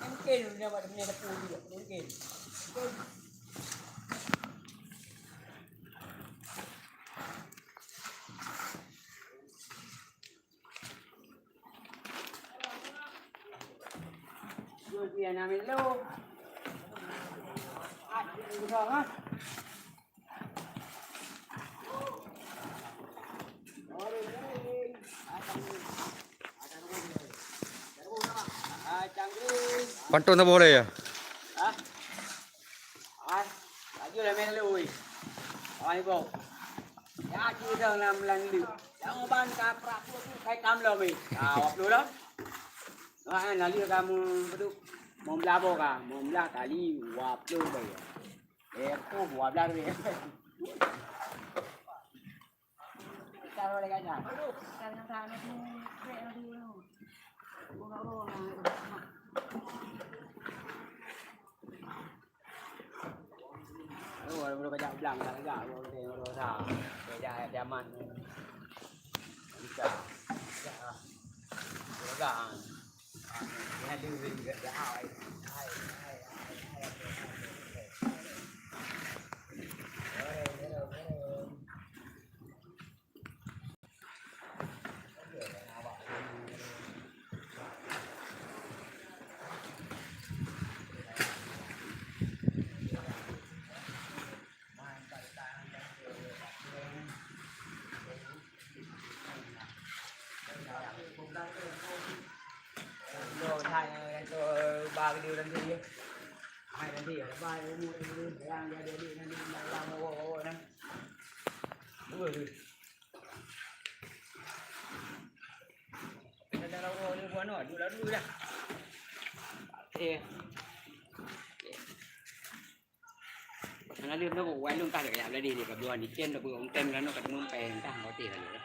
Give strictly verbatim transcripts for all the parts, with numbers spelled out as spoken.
Mungkin dia buat benda dapur juga. Mungkin. Mungkin. Jom dia nak main lo. Ah, dia besar, ha? Pantôn saboh lé ya? Hah? Ai, laju lah main lalu, weh. Awai, bau. Ya, cik dah lam, lam lelu. Yang ban ka prak tu, tu, kai kam lom, weh. Ah, dua puluh lah. Ah, lalu kamu, betul. Mau belah apa kah? Mau belah kali dua puluh bayar. Eh, tu dua belas, weh. Oh, ada bajak blang, tak lagak, ada bajak, ada bajak zaman. Bisa. Ya. Lagak. Hana leuem na, wan lôn kah jak beuladi ni, ka bloe ni cen, ka beuet tem lanoe, ka teumeumpeng, entah motif laloe.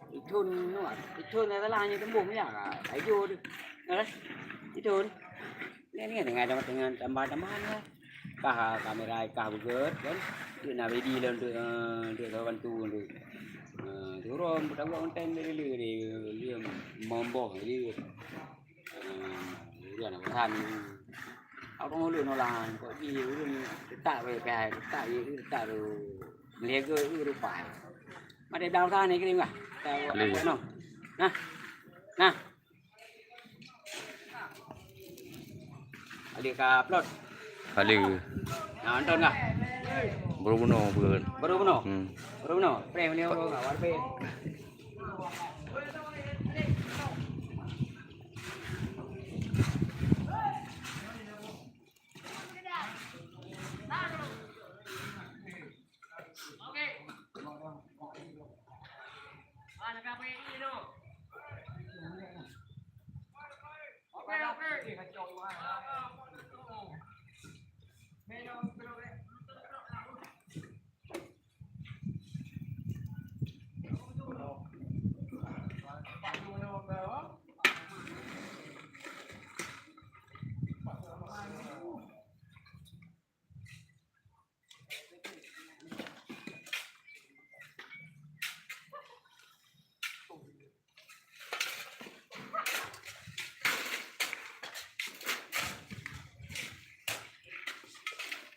Ithon nyoe, ithon adalah hanya tembong ya, ka ijo tu. Nah, ithon. Ni, ni dengan teman-teman tambah-tambahan ya. Kah kamera kah beugét kan. Tu na ready lom tu, eh, tu bantu tu. Eh, turun, beutawak konten dia dulu ni. Dia mamboh dia. Hmm, dia nak pesan. Abang ulun orang kok di ulun tetap baik, tetap je, tetap tu. Melihat ke tu rupa. Mari dah usaha ni kirim lah. Kita buat Boleh. Apa no? Nah. Nah. Ada ka upload. Ada. Nah, nonton kah? Baru bunuh pun. Baru bunuh? Hmm. Baru bunuh. Prank ni orang awal prank.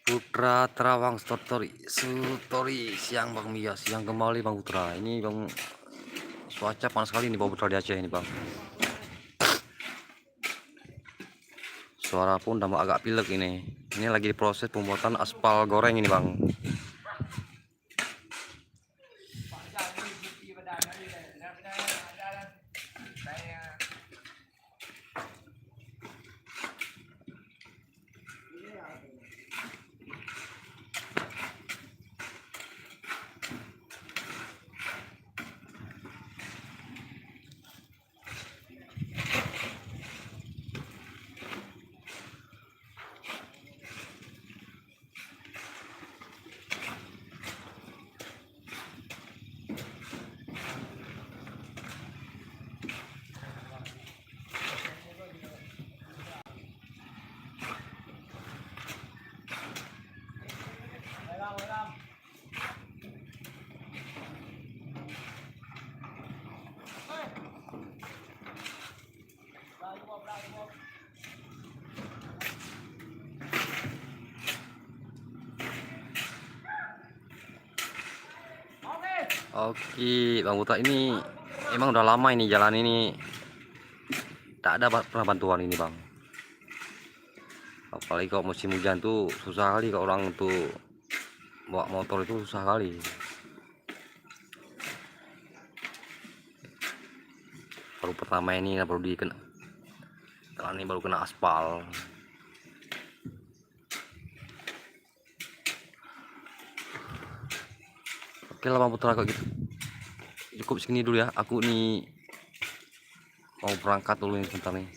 Putra Terawang Story, Story, siang Bang Mia, siang kembali Bang Putra. Ini Bang, cuaca panas sekali nih Bang Putra di Aceh ini Bang. Suara pun tambah agak pilek ini. Ini lagi proses pembuatan aspal goreng ini Bang. Oke, Bang Putra, ini emang udah lama ini jalan ini tak ada ba- pernah bantuan ini, Bang. Apalagi kalau musim hujan tuh susah kali kalau orang tuh bawa motor itu susah kali. Baru pertama ini lah, baru dikena, setelah ini baru kena aspal. Oke lah, Bang Putra, kok gitu. Cukup segini dulu ya. Aku ni mau berangkat dulu nih sebentar nih.